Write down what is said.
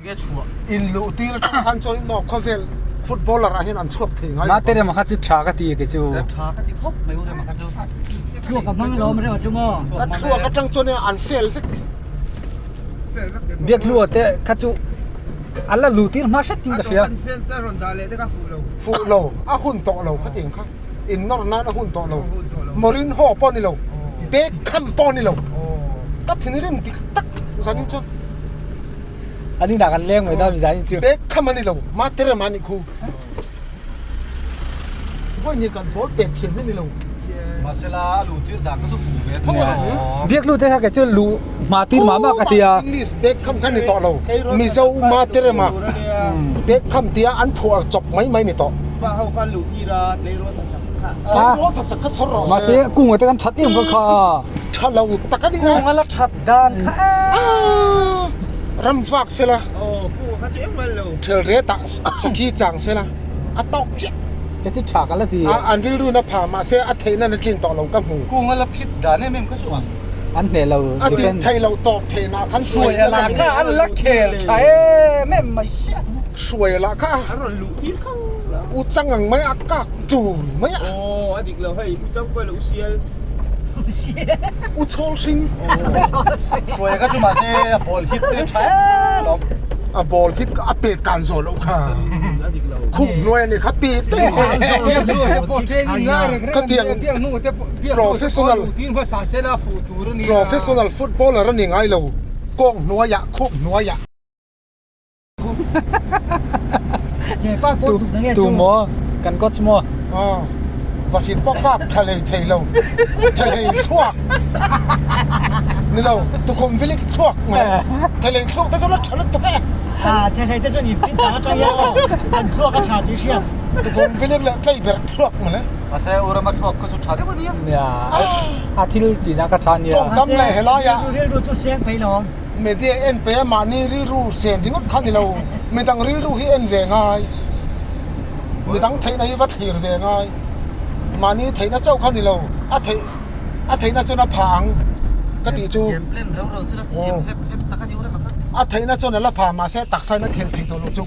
Nge chhuah? In luh tir atang khan chuan maw khawvel footballer ah hian an chhuak thei ngai lo. Mate rema kha chu tha ka ti kei chu. Tha ka ti khawp mai u rema kha chu. Thluak a hmang lawm rema chu maw. Ka thluak atang chuan an fail vek. Biakhlua te kha chu an la luh tir hma hret in ka hria. Fuh lo, a hun tawh lo kha tiang kha. In nawr nan a hun tawh lo. Mourinho pawh a ni lo, Beckham pawh a ni lo. Ka thinrim dik tak zanin chuan. An inah kan leng mai ta mi zanin chu. Beckham a ni lo, Materem a nih khu. Vawiin kan ball pek thiam hi a ni lo. Mahsela a luh tir dan kha chu fuh ve tho a ni. Biak lut te kha kei chu luh hma tir mah mah ka ti a. English Beckham kha ni tawh lo. Mizo Materem a Beckham tia an phuah chawp mai mai ni tawh. Pa ho khan luh tir a, tleirawl tha chak kha. Tleirawl tha chak kha chhawr rawh se. Mahse kung te kan that em kha kha. Tha lo tak a ni a. Kung a la that dan kha e. Ram vak se la. Aw kung a kha chu engmah lo. Thel ret ah sakhi chang se la a tawk chiah. Ka chu tha ka la ti. A an rilru na pha mahse a theihna na tlin tawh lo ka hmu. Kung a la phit dan em em kha chu ang. An hneh lo. A tih theih loh tawp theih nah khan Hruai a lah kha an la khel tha em em mai sia. Hruai a lah kha a. An rawn luh tir khang lo. U chang ang mai a kak tur mai a. Aw a dik lo hei u chang pawh lo u sial. U chhawl hring. Hruai kha chu mahse a ball hit te tha em lawm. A ball hit a pet kan zawh loh kha. A dik lo. Khup hnuai a nih kha pet daih a. Khatiang professional professional footballer a ni ngai lo. Kawng hnuaiah khup hnuaiah. Tu maw kan coach maw? Aw vahrit pawh kap thla lei thei lo thelei thluak ni lo tukhum vilik thluak mai thelei thluak te chu la tha lutuk e. Ah thelei te chu ni fit dang atang hian an thluak a tha tih hriat. Tukhum vilik leh tlei ber thluak mawle. Mahse u rama thluak kha chu tha deuh a nia. Nia a thil tihna kha tha nia. Tawngkam leh helaiah. Rilru chu seng phei lo. Media en pe a mahni rilru sen ringawt kha ni lo, midang rilru hi en ve ngai, midang theihna hi va thlir ve ngai, mahni theihna chauh kha ni lo, a theih a theihna chuan a pha ang ka tih chu a theihna chuan a la pha mahse taksa in a khel thei tawh lo chu.